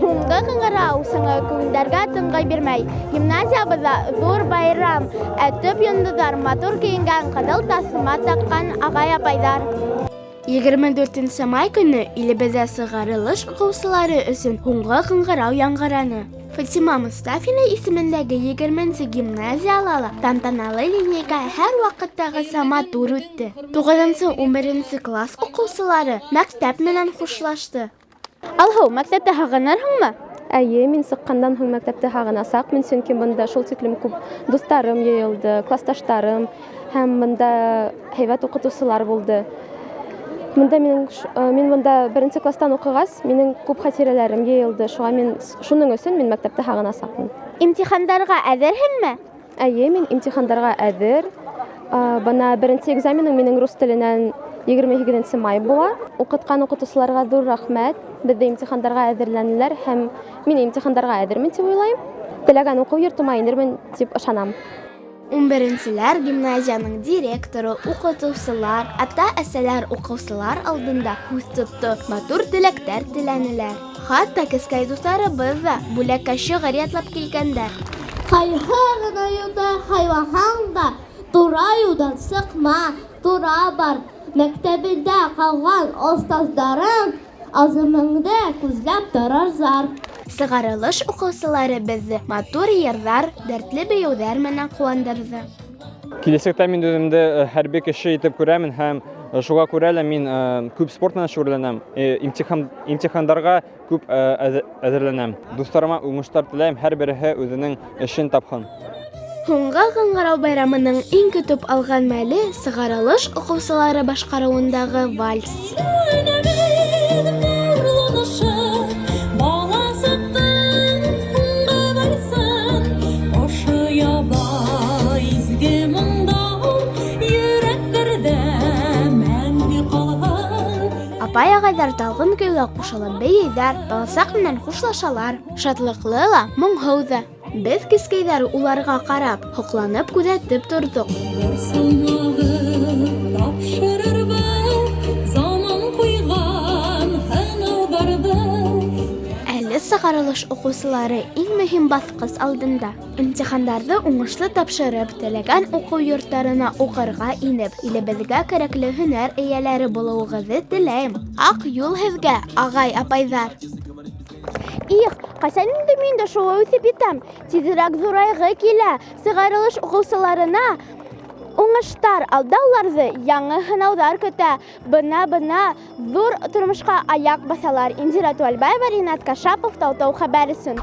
Һуңғы ҡыңғырау сыңы күңелдәргә тынғы бирмәй. Гимназиябыҙҙа ҙур байрам, ә төп йондоҙҙар матур кейенгән, ҡыҙыл таҫма таҡҡан ағай-апайҙар. 24 нсе май көнө илебеҙҙә сығарылыш уҡыусылары өсөн һуңғы ҡыңғырау яңғыраны. Фатима Мостафина исемендәге 20 нсе гимназияла ла тантаналы линейка һәр ваҡыттағыса матур үтте. 9-11 класс уҡыусылары мәктәп менән хушлашты. Алһыу, мәктәпте һағынырһыңмы? Әйе, мин сыҡҡандан һуң мәктәпте һағынасаҡмын, сөнки бында шул тиклем күп дуҫтарым йыйылды, классташтарым һәм бында һәйбәт уҡытыусылар булды. Бында минең мин бында беренсе класстан уҡығас, минең күп хатирәләрем йыйылды, шуға мин шуның өсөн мин мәктәпте һағынасаҡмын. Имтихандарға әҙерһеңме? Әйе, мин имтихандарға әҙер. Бына беренсе экзаменым минең рус теленән 28 май була. Уҡытҡан уҡытыусыларға ҙур рәхмәт. Беҙҙе имтихандарға әҙерләнеләр һәм мин имтихандарға әҙермен тип уйлайым. Теләгән уҡыу йортома инермен тип ышанам. Унберенселәр гимназияның директоры, уҡытыусылар, ата-әсәләр уҡыусылар алдында һүҙ тотто, матур теләктәр теләнеләр. Хатта кескәй дуҫтарыбыҙ ҙа бүләккә шиғыр ятлап килгәндәр. Ҡайһы ғына юлды һайлаһаң да, тура юлдан сыҡма, тура бар. Мәктәбеңдә ҡалған остаздарың аҙымыңды күҙләп торорҙар. Сығарылыш уҡыусылары беҙҙе матур йырҙар, дәртле бейеүҙәр менән ҡыуандырҙы. Киләсәктә мин үҙемде хәрби кеше итеп күрәмен һәм шуға күрә лә мин күп спорт менән шөғөлләнәм, имтихандарға күп әҙерләнәм. Дуҫтарыма уңыштар теләйем, һәр береһе үҙенең эшен тапһын. Һуңғы ҡыңғырау байрамының иң көтөп алған мәле сығарылыш уҡыусылары башҡарыуындағы вальс. Апай-ағайҙар талғын көйгә ҡушылып бейейҙәр, баласаҡ менән хушлашалар. Шатлыҡлы ла, моңһоу ҙа. Беҙ кескәйҙәр уларға ҡарап, һоҡланып күҙәтеп торҙоҡ. Әле сығарылыш уҡыусылары иң мөһим баҫҡыс алдында. Имтихандарҙы уңышлы тапшырып, теләгән уҡыу йорттарына уҡырға инеп, илебеҙгә кәрәкле һөнәр эйәләре булыуығыҙҙы теләйем. Аҡ юл һеҙгә, ағай-апайҙар! Их, ҡасан инде мин дә шулай үҫеп етәм? Тиҙерәк ҙурайғы килә. Сығарылыш уҡыусыларына уңыштар, алда уларҙы яңы һынауҙар көтә. Бына-бына ҙур тормошҡа аяҡ баҫалар. Индира Туальбаева, Ринат Кашапов, Тау-Тау хәбәр өсөн.